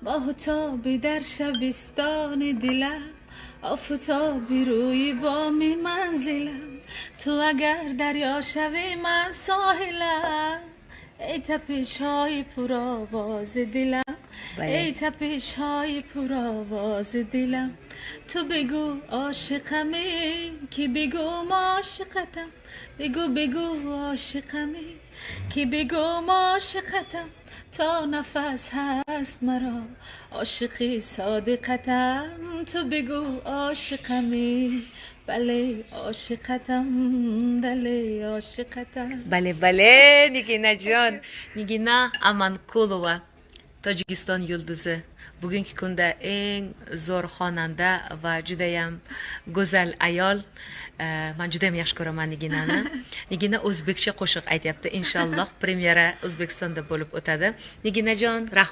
Моҳтобӣ дар шабистони дилам, офтоби рӯи боми манзилам. Ту агар дарё шавӣ, ман соҳилам. Эй тапишҳои пуровози дилам, эй тапишҳои пуровози дилам. Ту бигӯ ошиқамӣ, ки бигӯ ошиқатам. Бигӯ, бигӯ ошиқамӣ, ки бигӯ ошиқатам. То нафас ҳаст маро ошиқи содиқатам. Ту бигӯ ошиқамӣ, бале ошиқатам, бале ошиқатам. Бале, бале, Нигинаҷон. Нигина Аманкулова, Tojikiston yulduzi, bugungi kunda eng zo'r xonanda va judayam go'zal ayol. Man judayam yaxshi ko'raman Niginani. Nigina o'zbekcha qo'shiq aytyapti. Inshaalloh, premyera O'zbekistonda bo'lib o'tadi. Niginajon, rahmat.